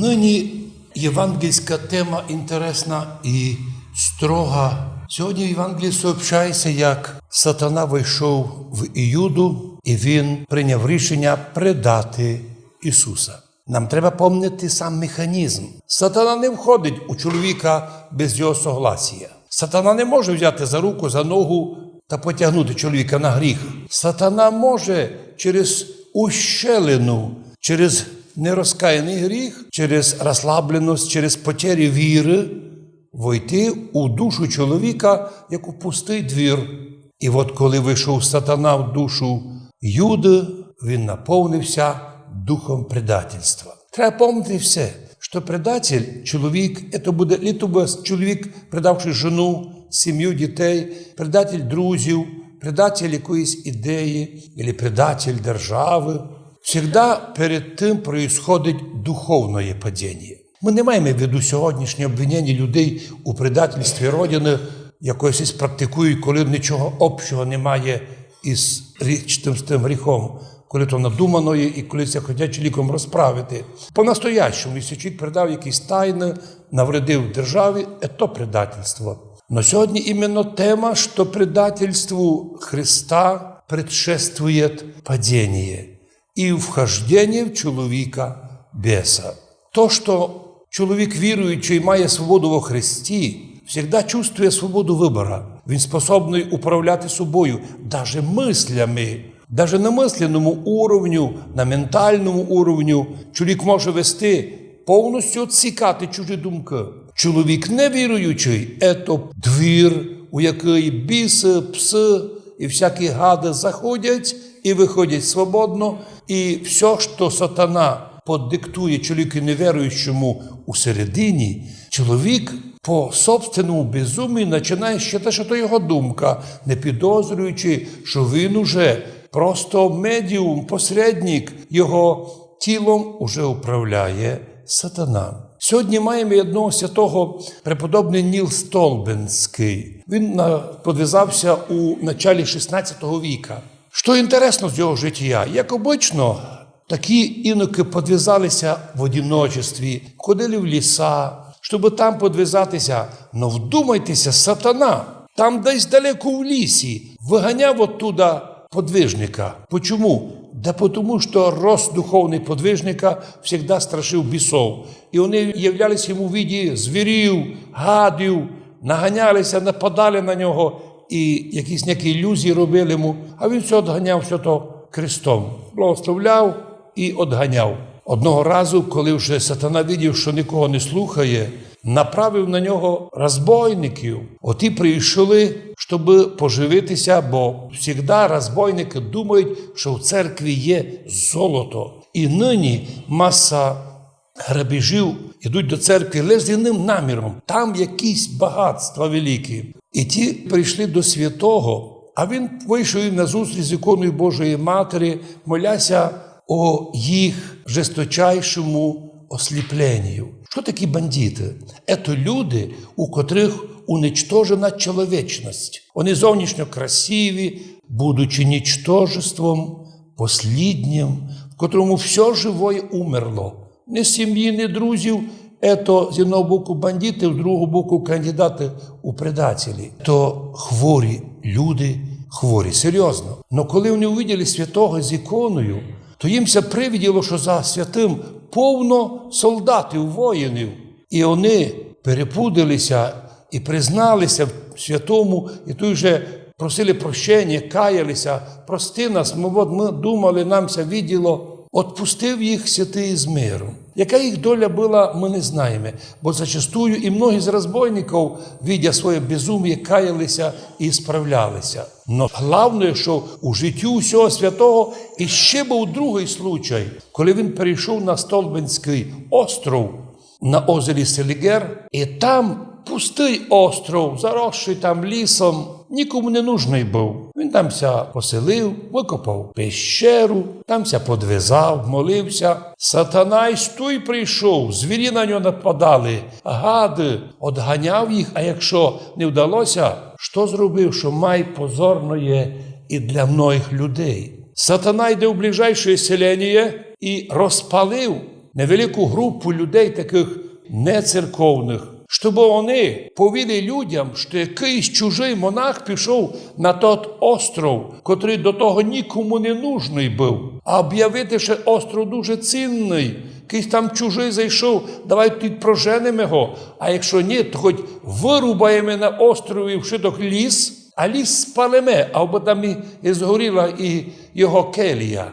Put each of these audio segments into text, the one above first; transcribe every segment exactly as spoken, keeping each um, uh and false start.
Нині євангельська тема інтересна і строга. Сьогодні в Євангелії сообщається, як сатана войшов в Іуду, і він прийняв рішення предати Ісуса. Нам треба помнити сам механізм. Сатана не входить у чоловіка без його согласія. Сатана не може взяти за руку, за ногу та потягнути чоловіка на гріх. Сатана може через ущелину, через нерозкаяний гріх, через розслабленість, через потерю віри войти у душу чоловіка, як у пустий двір. І от коли вийшов сатана в душу Юды, він наповнився духом предательства. Треба помнити все, що предатель, чоловік, це буде либо чоловік, предавший жену, сім'ю, дітей, предатель друзів, предатель якоїсь ідеї, або предатель держави. Всегда перед тим происходить духовне падіння. Ми не маємо в виду сьогоднішнє обвинення людей у предательстві Родини, якоїсь практикують, коли нічого общого немає із річ-, тим, з тим гріхом, коли то надумано є і коли це хочуть чоловіком розправити. По-настоящому, якщо чоловік предав якісь тайни, навредив державі, це предательство. Но сьогодні іменно тема, що предательству Христа предшествує падіння і вхождение в чоловіка беса. То, що чоловік віруючий має свободу во Христі, всегда чувствує свободу вибора. Він способний управляти собою, даже мыслями. Даже на мысленому уровню, на ментальному уровню чоловік може вести, повністю відсікати чужі думки. Чоловік невіруючий, це двір, у який біси, пси і всякі гады заходять і виходять свободно. І все, що сатана подиктує чоловіку невіруючому у середині, чоловік по собственному безумію починає считати, що то його думка, не підозрюючи, що він уже просто медіум, посередник, його тілом уже управляє сатана. Сьогодні маємо одного святого, преподобний Ніл Столбенський. Він на-, подвязався у началі шістнадцятого віка. Що інтересно з його життя? Як обично, такі іноки подвязалися в одиночестві, ходили в ліса, щоб там подвязатися. Но вдумайтеся, сатана там десь далеко в лісі виганяв оттуда подвижника. Почому? Да потому, що рост духовний подвижника всегда страшив бісов. І вони являлися йому в виді звірів, гадів, наганялися, нападали на нього і якісь ніякі ілюзії робили йому, а він все одганяв, все то крестом. Благословляв і одганяв. Одного разу, коли вже сатана видів, що нікого не слухає, направив на нього розбойників. Оті прийшли, щоб поживитися, бо всегда розбойники думають, що в церкві є золото. І нині маса грабежів ідуть до церкви лише з одним наміром. Там якісь багатства великі. І ті прийшли до святого, а він вийшов їм назустріч з іконою Божої Матері, моляся о їх жесточайшому осліпленню. Що такі бандити? Це люди, у котрих уничтожена чоловічність. Вони зовнішньо красиві, будучи ничтожеством, посліднім, в котрому все живоє умерло. Ні сім'ї, ні друзів, ето з одного боку бандити, з другого боку кандидати у предателі. То хворі люди, хворі, серйозно. Но коли вони увиділи святого з іконою, то їм ся привиділо, що за святим повно солдатів, воїнів. І вони перепудилися і призналися в святому, і тут же просили прощення, каялися. Прости нас, ми, от ми думали, нам ся виділо. Отпустив їх святий з миром. Яка їх доля була, ми не знаємо, бо зачастую і многі з розбойників, видя своє безуміє, каялися і справлялися. Но головне, що у житті усього святого іще був другий случай, коли він перейшов на Столбенський остров, на озері Селігер, і там пустий остров, заросший там лісом, нікому не нужний був. Він там ся поселив, викопав пещеру, там ся подвязав, молився. Сатана й туй прийшов, звірі на нього нападали, гады, одганяв їх, а якщо не вдалося, що зробив, що май позорно є і для многих людей. Сатана йде у ближайше селеніє і розпалив невелику групу людей, такых нецерковных, щоб вони повіли людям, што якыйсь чужый монах пішов на тот остров, котрый до того нікому не нужный быв, а обявити, што остров дуже цінный, якыйсь там чужый зайшов, давай тут проженеме го, а якщо ні, то хоть вырубаєме на острові вшыток ліс, а ліс спалиме, абы там і, і згоріла і його келія.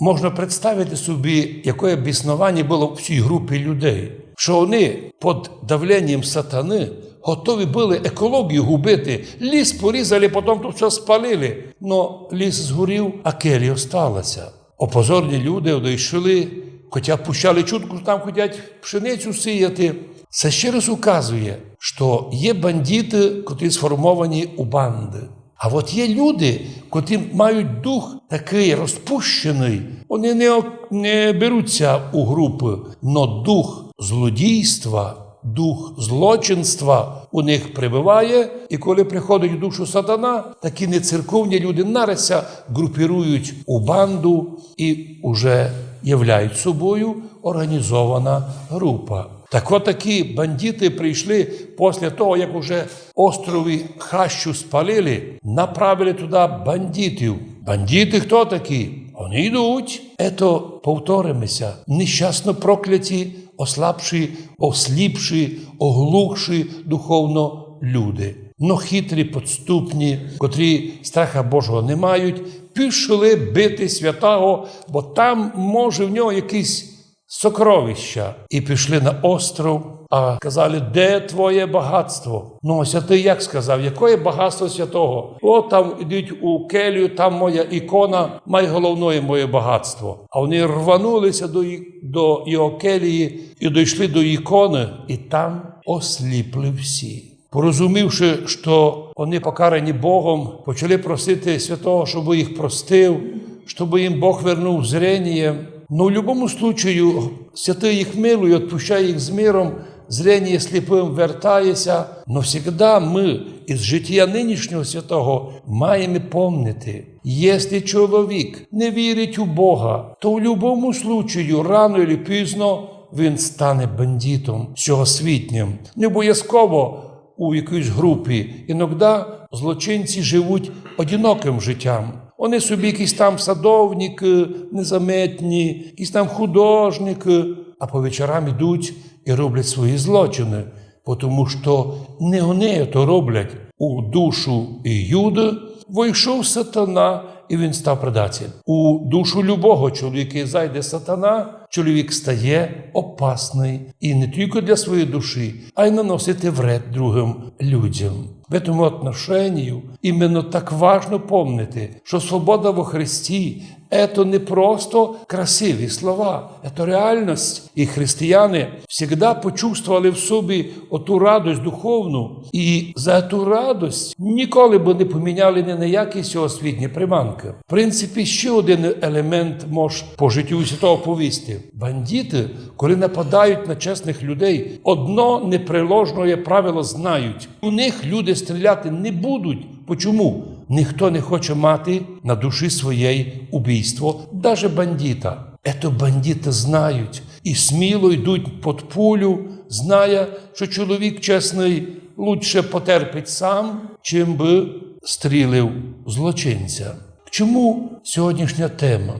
Можна представити собі, якоє біснованя было в сій групі людей, што вони під давленням сатаны готові были екологію губити, ліс порізали, потім то всьо спалили. Но ліс згорів, а келія осталася. Опозорні люди одійшли, хоча пущали чутку, што там хотять пшеницю сіяти. Се ще раз указує, што є бандиты, котрі сформовані у банды. А от є люди, котрі мають дух такый розпущеный, вони не, о- не беруть ся у групы, но дух злодійства, дух злочинства у них пребыває, і коли приходить у душу сатана, такі нецерковні люди нараз ся ґрупірують у банду і уже являють собою організована група. Так от такі бандиты прийшли після того, як уже острові хащу спалили, направили туды бандитів. Бандиты хто такі? Вони йдуть. Ето, повториме ся, нещасно прокляті, ослабші, осліпші, оглухші духовно люди. Но хитрі, подступні, котрі страха Божого не мають, пішли бити святого, бо там, може, в нього якісь сокровища. І пішли на остров, а казали: «Де твоє багатство?» Но, святый як сказав: «Якоє багатство святого? О, там ідіть у келію, там моя ікона, май головноє моє багатство». А вони рванули ся до, і- до його келії і дійшли до іконы, і там осліпли всі. Порозумівши, што вони покарані Богом, почали просити святого, щоб їх простив, щоб їм Бог вернув зрение. Но в любому случаю, святый їх милує, отпущає їх з миром, зрение сліпым вертає ся. Но всегда мы із житія нынішнього святого маєме помнити: якщо чоловік не вірить у Бога, то в любому случаю, рано или пізно, він стане бандитом сьогосвітнім. Не обовязково у якійсь групі. Иногда злочинці живуть одинокым житям. Вони собі якісь там садовникы незаметні, якісь там художникы, а по вечорам ідуть і роблять свої злочины, потому што не вони то роблять. У душу Юды войшов сатана, і він став предателем. У душу любого чоловіка зайде сатана, чоловік стає опасный і не тілько для своєї душі, а й наносити вред другым людям. В этом отношении именно так важно помнити, што свобода во Христі — это не просто красиві слова, это реальность. І християни всегда почувствовали в собі оту радость духовну, і за ту радость ніколи бы не поміняли ні на які сьогосвітні приманкы. В принципі, ще один елемент мож по житю святого повісти. Бандиты, коли нападають на чесных людей, одно непреложне правило знають: у них люди стріляти не будуть. Почому? Ніхто не хоче мати на душі своєї убійство, даже бандита. Ето бандиты знають і сміло йдуть під пулю, зная, што чоловік чесный лучше потерпить сам, чим бы стрілив злочинця. К чому сьогоднішня тема?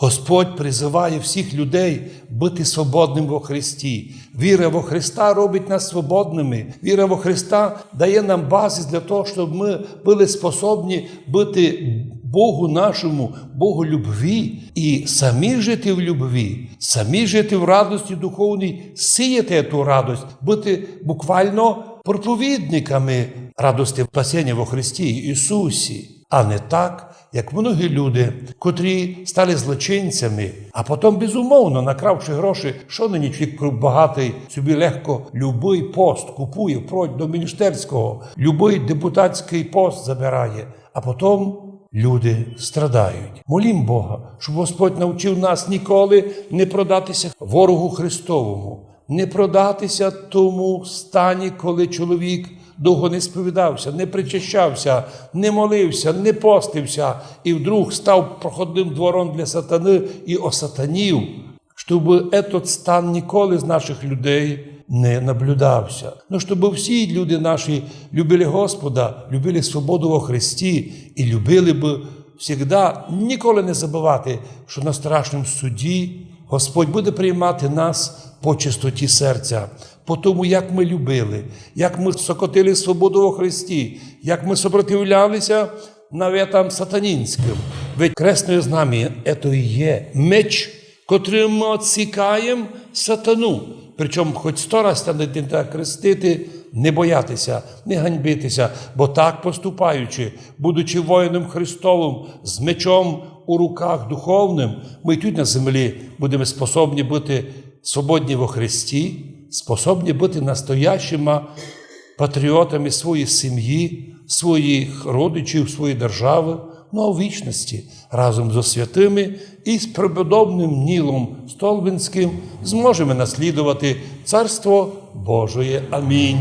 Господь призыває всіх людей быти свободным во Христі. Віра во Христа робить нас свободными. Віра во Христа дає нам базис для того, щоб мы были способні быти Богу нашому, Богу любви, і самі жити в любви, самі жити в радості духовній, сіяти ту радость, быти буквално проповідниками радости спасення во Христі Ісусі, а не так, як многі люди, котрі стали злочинцями, а потім, безумовно, накравши гроші, што нині чоловік багатый, собі легко любый пост купує, вплоть до міністерського, любый депутатськый пост забирає, а потім люди страдають. Молім Бога, щоб Господь навчив нас ніколи не продати ся ворогу Христовому, не продати ся тому стані, коли чоловік довго не сповідав ся, не причащав ся, не молив ся, не постив ся, і вдруг став проходным двором для сатаны і осатанів. Щоб этот стан ніколи з наших людей не наблюдався. Ну, щоб всі люди наші любили Господа, любили свободу во Христі і любили бы всегда ніколи не забывати, що на страшному суді Господь буде приймати нас по чистоті серця, по тому, як ми любили, як ми сокотили свободу во Христі, як ми сопротивлялися наветам сатанінським. Ведь кресне знамя — це і є меч, котрым ми отсікаєм сатану. Причому хоч сто раз ся не дайте крестити, не боятися, не ганьбитися, бо так поступаючи, будучи воїном Христовим з мечом у руках духовним, ми й тут на землі будемо способні бути свободні во Христі, способні бути настоящими патріотами своєї сім'ї, своїх родичів, своєї держави, ну а в вічності разом зо святыми і з преподобным Нілом Столбинським зможемо наслідувати Царство Божоє. Амінь.